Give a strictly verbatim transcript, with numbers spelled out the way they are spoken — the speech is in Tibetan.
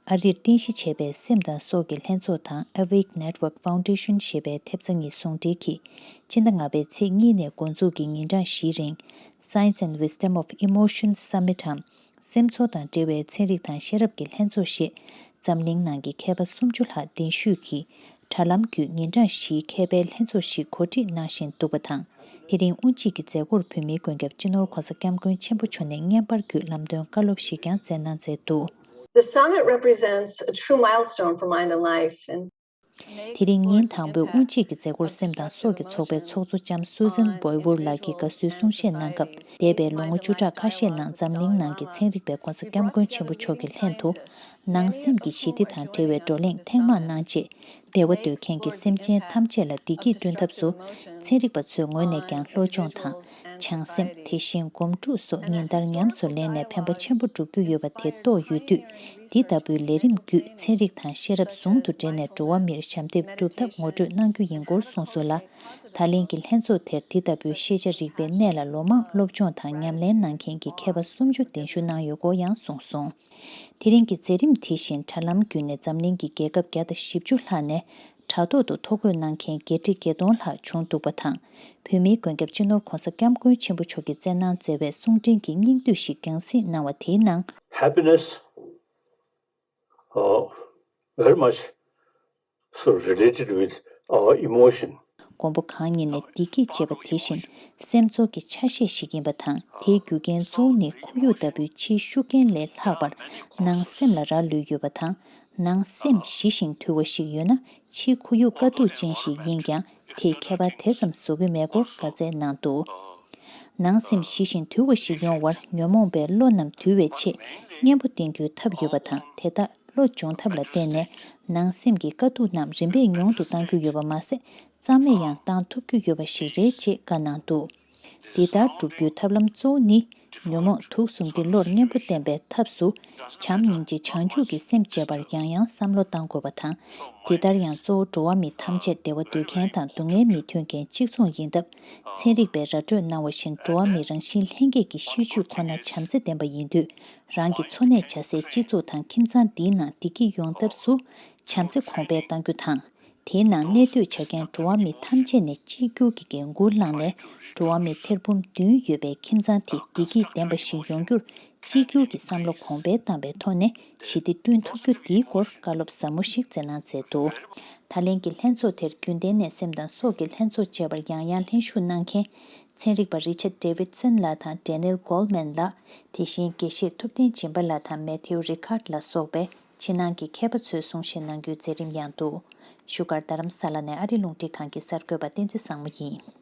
ཨ་རིར་རྟེན་གཞི་བྱས་པའི་སེམས་དང་སྲོག་གི་ལྷན་ཚོགས་དང་Awake Network Foundation ཞེས་པའི་ཐེབས་རྩ་གཉིས་ཟུང་འབྲེལ་གྱིས་ཕྱི་ཟླ་ལྔ་པའི་ཚེས་གཉིས་ནས་འགོ་འཛུགས་ཀྱིས་ཉིན་གྲངས་བཞིའི་རིང་Science and Wisdom of Emotion Summit འམ། སེམས་ཚོར་དང་འབྲེལ་བའི་ཚན་རིག་དང་ཤེས་རབ་ཀྱི་ལྷན་ཚོགས་ཞེས་འཛམ་གླིང་ནང་གི་མཁས་པ་སུམ་ཅུ་ལྷག་གདན་ཞུས་ཀྱིས་དྲ་ལམ་བརྒྱུད་ཉིན་གྲངས་བཞིའི་མཁས་པའི་ལྷན་ཚོགས་ཤིག་གོ་སྒྲིག་གནང་བཞིན་འདུག་པ་དང་། དེ་རིང་དབུ་འབྱེད་ཀྱི་མཛད་སྒོར་བོད་མིའི་མགོན་སྐྱབས་སྤྱི་ནོར་༧གོང་ས་༧སྐྱབས་མགོན་ཆེན་པོ་མཆོག་ནས་བརྙན་པར་བརྒྱུད་ལམ་སྟོན་བཀའ་སློབ་ཞིག་ཀྱང་མཛད་གནང་མཛད་འདུག། The summit represents a true milestone for mind and life, and དེ་རིང་ཉིན་དང་པོའི་དབུ་འབྱེད་ཀྱི་མཛད་སྒོར་སེམས་དང་སྲོག་གི་ཚོགས་པའི་ཚོགས་གཙོ་ལྕམ་Susan Boywood ལགས་ཀྱིས་དགའ་བསུའི་གསུང་བཤད་གནང་སྐབས། འདས་པའི་ལོ་ངོ་བཅུ་ཕྲག་ཁ་ཤས་ནང་འཛམ་གླིང་ནང་གི་ཚན་རིག་པས་༧གོང་ས་༧སྐྱབས་མགོན་ཆེན་པོ་མཆོག་གི་ལྷན་དུ་ནང་སེམས་ཀྱི་ཞི་བདེ་དང་འབྲེལ་བའི་བགྲོ་གླེང་ཐེངས་མང་གནང་རྗེས། བདེ་བ་འདོད་མཁན་གྱི་སེམས་ཅན་ཐམས་ཅད་ལ་བདེ་སྐྱིད་བསྐྲུན་ཐབས་སུ་ཚན་རིག་པ་ཚོའི་ངོས་ནས་ཀྱང་བློ་སྦྱོང་དང་། བྱང་སེམས། དེ་བཞིན་སྒོམ་སྒྲུབ་སོགས་ཉིན་ལྟར་ཉམས་སུ་ལེན་ནས་ཕན་པ་ཆེན་པོ་བསྒྲུབ་རྒྱུ་ཡོད་པ་དེ་རྟོགས་ཡོད་དུས། འདི་ལྟ་བུའི་ལས་རིམ་བརྒྱུད་ཚན་རིག་དང་ཤེས་རབ་ཟུང་དུ་འབྲེལ་ནས་འགྲོ་བ་མིར་ཞབས་འདེགས་སྒྲུབ་ཐབས་ངོ་སྤྲོད་གནང་རྒྱུ་ཡིན་སྐོར་གསུངས་སོང་ལ། ད་ལན་གྱི་ལྷན་ཚོགས་དེར་འདི་ལྟ་བུའི་ཤེས་བྱ་རིག་པའི་གནས་ལ་ལོ་མང་སློབ་སྦྱོང་དང་ཉམས་ལེན་གནང་མཁན་གྱི་མཁས་པ་སུམ་ཅུ་གདན་ཞུ་གནང་ཡོད་སྐོར་ཡང་གསུངས་སོང་། དེ་རིང་གི་མཛད་རིམ་དེ་བཞིན་དྲ་ལམ་བརྒྱུད་ནས་འཛམ་གླིང་གི་རྒྱལ་ཁབ་བརྒྱ་དང་བཞི་བཅུ་ལྷག་ནས་དྲ་ཐོག་ཏུ་ཐོ་འགོད་གནང་མཁན་བརྒྱད་ཁྲི་བརྒྱད་སྟོང་ལྷག་བྱུང་འདུག་པ་དང་། བོད་མིའི་མགོན་སྐྱབས་སྤྱི་ནོར་༧གོང་ས་༧སྐྱབས་མགོན་ཆེན་པོ་མཆོག་གིས་བསྩལ་གནང་མཛད་པའི་གསུང་འཕྲིན་གྱི་སྙིང་བསྡུས་ཤིག་རྒྱང་སྲིང་གནང་བ་དེའི་ནང་། Happiness, uh, very much so related with our emotion. མགོན་པོ་གང་ཉིད་ནས་བདེ་སྐྱིད་ཅེས་པ་དེ་བཞིན་སེམས་ཚོར་གྱི་ཆ་ཤས་ཤིག་ཡིན་པ་དང་། དེའི་རྒྱུ་རྐྱེན་གཙོ་བོ་ནི་ཁོར་ཡུག་ལྟ་བུའི་ཕྱིའི་ཤུགས་རྐྱེན་ལས་ལྷག་པར་ནང་སེམས་ལ་རག་ལུས་ཡོད་པ་དང་། ནང་སེམས་ཞི་ཞིང་དུལ་བ་ཞིག་ཡོད་ན། ཕྱིའི་ཁོར་ཡུག་དཀའ་སྡུག་ཅན་ཞིག་ཡིན་ཀྱང་དེས་ཁྱད་པར་དེ་ཙམ་བཟོ་གི་མེད་སྐོར་བཀའ་སྩལ་གནང་འདུག། ནང་སེམས་ཞི་ཞིང་དུལ་བ་ཞིག་ཡོང་བར་ཉོན་མོངས་པའི་བློ་རྣམས་དུལ་བའི་ཆེད་གཉེན་པོ་བསྟེན་རྒྱུའི་ཐབས་ཡོད་པ་དང་། དེ་དག་བློ་སྦྱོང་ཐབས་ལ་བརྟེན་ནས་ནང་སེམས་ཀྱི་དཀའ་སྡུག་རྣམས་རིམ་པས་ཉུང་དུ་གཏང་རྒྱུ་ཡོད་པ་མ་ཟད། རྩ་མེད་ཡང་བཏང་ཐུབ་རྒྱུ་ཡོད་པ་ཞིག་རེད་ཅེས་བཀའ་གནང་འདུག། འདི་ལྟར་བསྒྲུབ་རྒྱུའི་ཐབས་ལམ་གཙོ་བོ་ནི། ཉོན་མོངས་དུག་གསུམ་གྱི་བློར་གཉེན་པོ་བསྟེན་པའི་ཐབས་སུ། བྱམས་སྙིང་རྗེ་བྱང་ཆུབ་ཀྱི་སེམས་བསྐྱེད་པར་ཡང་ཡང་བསམ་བློ་གཏང་དགོས་པ་དང་། འདི་ལྟར་ཡང་གཙོ་བོ་འགྲོ་བ་མི་ཐམས་ཅད་བདེ་བ་འདོད་མཁན་དང་སྡུག་བསྔལ་མི་འདོད་མཁན་གཅིག་མཚུངས་ཡིན་སྟབས། ཚན་རིག་པས་ར་སྤྲོད་གནང་བ་བཞིན་འགྲོ་བ་མི་རང་བཞིན་ལྷན་སྐྱེས་ཀྱི་ཤེས་རྒྱུད་ཁོ་ན་བྱམས་བརྩེ་ལྡན་པ་ཡིན་དུས། རང་གི་འཚོ་གནས་བྱ་སའི་སྤྱི་ཚོགས་དང་ཁྱིམ་ཚང་འདིའི་ནང་བདེ་སྐྱིད་ཡོང་ཐབས་སུ་བྱམས་བརྩེ་གོང་འཕེལ་གཏང་རྒྱུ་དང་། དེའི་ནང་གནས་སྡོད་བྱ་མཁན་འགྲོ་བ་མི་ཐམས་ཅད་ནས་གཅིག་གྱུར་གྱི་འགན་འཁུར་བླངས་ནས། འགྲོ་བ་མི་ཐེར་འབུམ་བདུན་ཡོད་པའི་ཁྱིམ་ཚང་དེ་བདེ་སྐྱིད་ལྡན་པ་ཞིག་ཡོང་རྒྱུར། གཅིག་གྱུར་གྱི་བསམ་བློ་གོང་འཕེལ་བཏང་བའི་ཐོག་ནས་ཞི་བདེ་བསྐྲུན་ཐུབ་རྒྱུ་དེའི་སྐོར་བཀའ་སློབ་ཟབ་མོ་ཞིག་སྩལ་གནང་མཛད་འདུག། ད་ལན་གྱི་ལྷན་ཚོགས་དེར་རྒྱུན་ལྡན་ནས་སེམས་དང་སྲོག་གི་ལྷན་ཚོགས་བཅས་པར་ཡང་ཡང་ལྷན་ཞུགས་གནང་མཁན། ཚན་རིག་པ་Richard Davidson ལགས་དང་Daniel Goleman ལགས། དེ་བཞིན་དགེ་བཤེས་ཐུབ་བསྟན་སྦྱིན་པ་ལགས་དང་Matthew Ricard ལ་སོགས་པས་ཕྱི་ནང་གི་མཁས་པ་ཚོས་གསུང་བཤད་གནང་རྒྱུའི་མཛད་རིམ་ཡང་འདུག། བཞུགས་སྒར་རྡ་རམ་ས་ལ་ནས་ཨ་རི་རླུང་འཕྲིན་ཁང་གི་གསར་འགོད་པ་བསྟན་འཛིན་བཟང་མོ་ཡིན།